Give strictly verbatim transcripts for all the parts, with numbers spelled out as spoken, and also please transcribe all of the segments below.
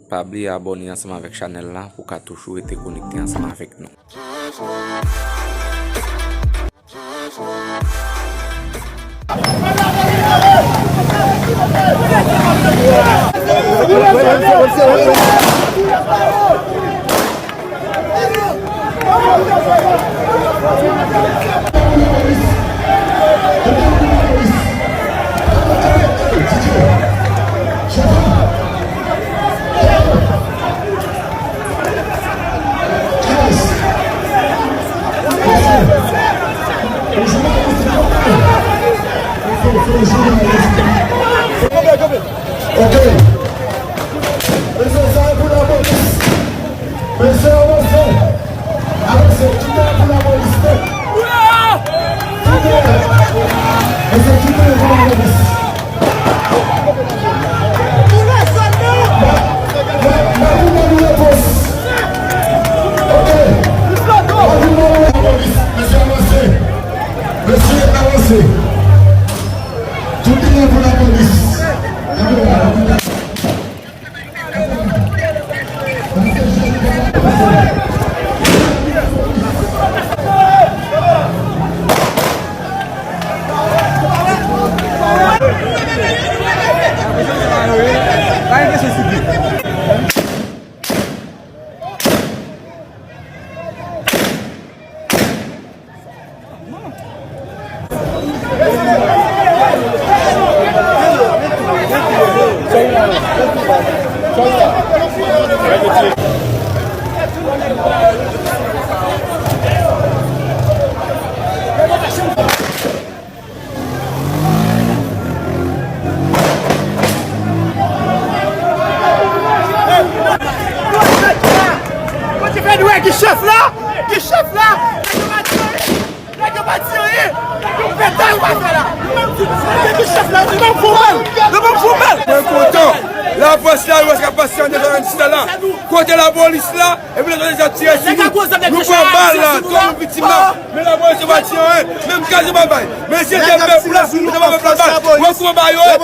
Pa bliye abòne ansanm avèk chanèl la pou w ka toujou rete konekte ansanm avèk nou. Ok. Mesye, sa e pou lapolis. Mesye, avanse. Avanse, kite pou lapolis. Kite. Mesye, kite pou lapolis. Mesye, avanse. Mesye, avanse. Tout moun pou lapolis. Ki chèf la? Ki chèf la? Nèg yo pa di anyen. Nèg yo pa di anyen. Nèg yo pètay ou pa fè la. Ki chèf la? Yo pa fò mal. Yo pa fò mal. Mwen kontan. Laprès la, yo ka pase an devan sila la. Kote lapolis la? Epi lòt yo deja tire sou nou. Nou pran bal la, tout moun viktim la. Men lapolis yo pa di anyen. Menm gaz yo pa bay. Men se te pèp la, se te pèp la bay. Wè kouman ba yo ye.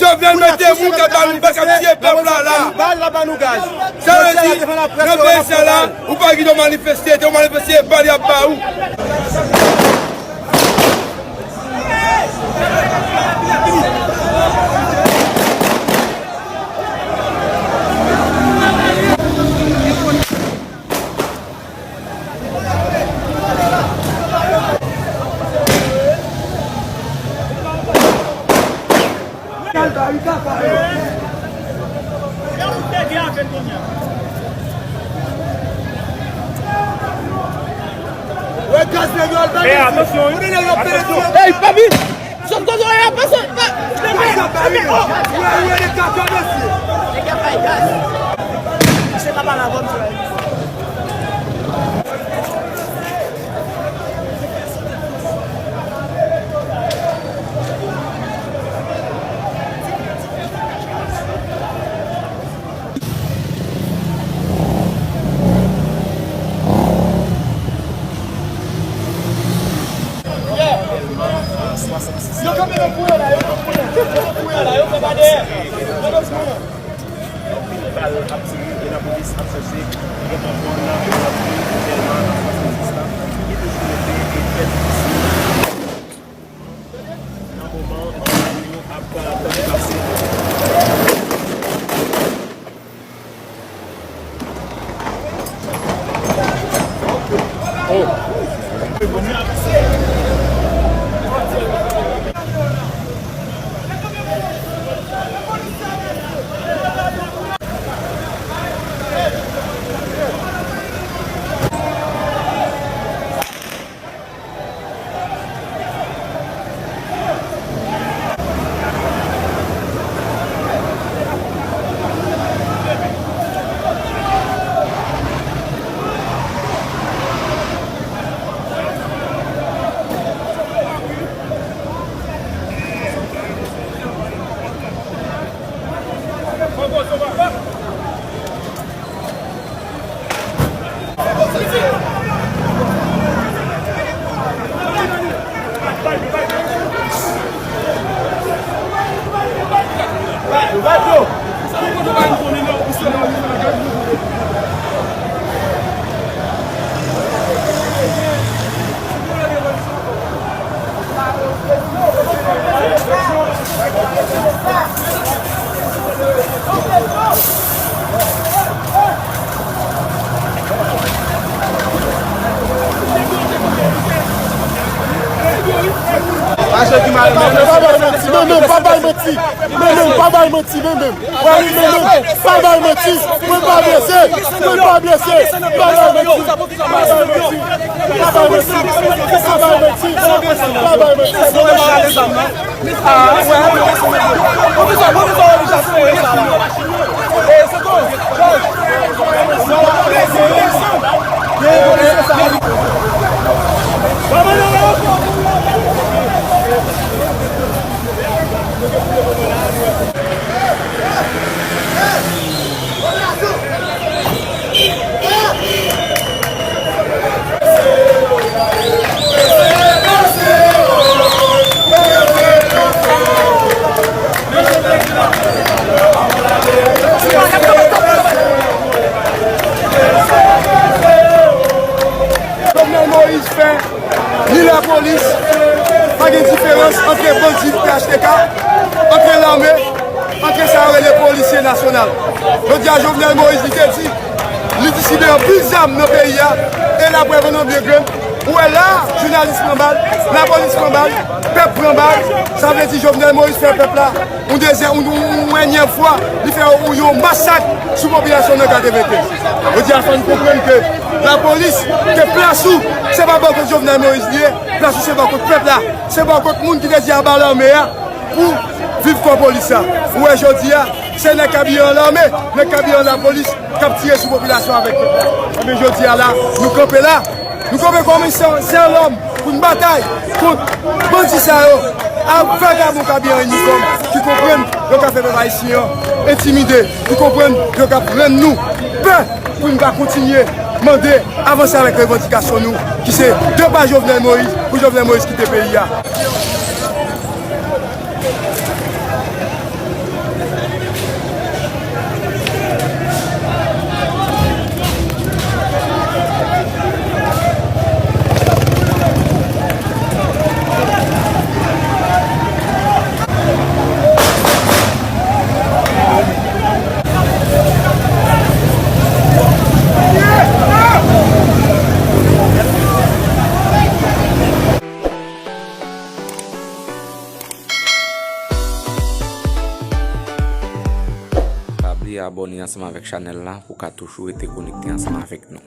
Jovenel mete moun k ap ba nou bal, k ap tiye pèp la la. Sa vle di, nan peyi sa la, ou pa gen dwa manifeste, te w manifeste, bal y ap ba ou. Hey, papi! Zòt kote w ye a, pase. Yo kanpe nan kouran la, yo nan kouran, yo nan kouran la, yo fè pa dèyè. Yo nan kouran. Anpil bal ap tire e lapolis ap chèche yon konprann nan yo ap viv tèlman nan swasannsis la, li toujou rete e trè difisil. Nan moman, yo ap, ap pase. Ti, men menm, pa bay manti, men menm. Wè, men menm, pa bay manti. Mwen pa blese, mwen pa blese. Pa bay manti, pa bay manti. Pa bay manti, pa bay manti. Pa bay manti. Jovenel Moïse fè ni lapolis, pa gen diferans ant bandi P H T K, ant lame, ant sa yo rele polisye nasyonal. Jodi a, Jovenel Moïse, li te di, li distribye anpil zam nan peyi a, e laprèv an an byen grenn. Ou wè la, jounalis pran bal, lapolis pran bal, pèp pran bal, sa vle di Jovenel Moïse fè pèp la yon dezyèm, yon, yon, yon ènyèm fwa, li fè yon, yon masak sou popilasyon nan katrevenkenz. Jodi a, fò n konprann ke lapolis, ke plas ou, se pa bò kot Jovenel Moïse li ye, plas ou se bò kot pèp la, se bò kot moun ki te di aba lame a pou viv kò polis la. Ou wè jodi a, se nèg k abiye an lame, nèg k abiye an lapolis k ap tire sou popilasyon avèk pèp la. Ebyen, jodi a la, nou kanpe la, nou kanpe kòm sèl òm pou n batay kont bandi sa yo, ak vagabon k abiye an inifòm, ki konprann yo ka fè pèp ayisyen an entimide, ki konprann yo ka rann nou pè pou n pa kontinye mande avanse avèk revandikasyon nou, ki se depa Jovenel Moïse, pou Jovenel Moïse kite peyi a. Pa bliye abòne ansanm avèk chanèl la pou w ka toujou rete konekte ansanm avèk nou.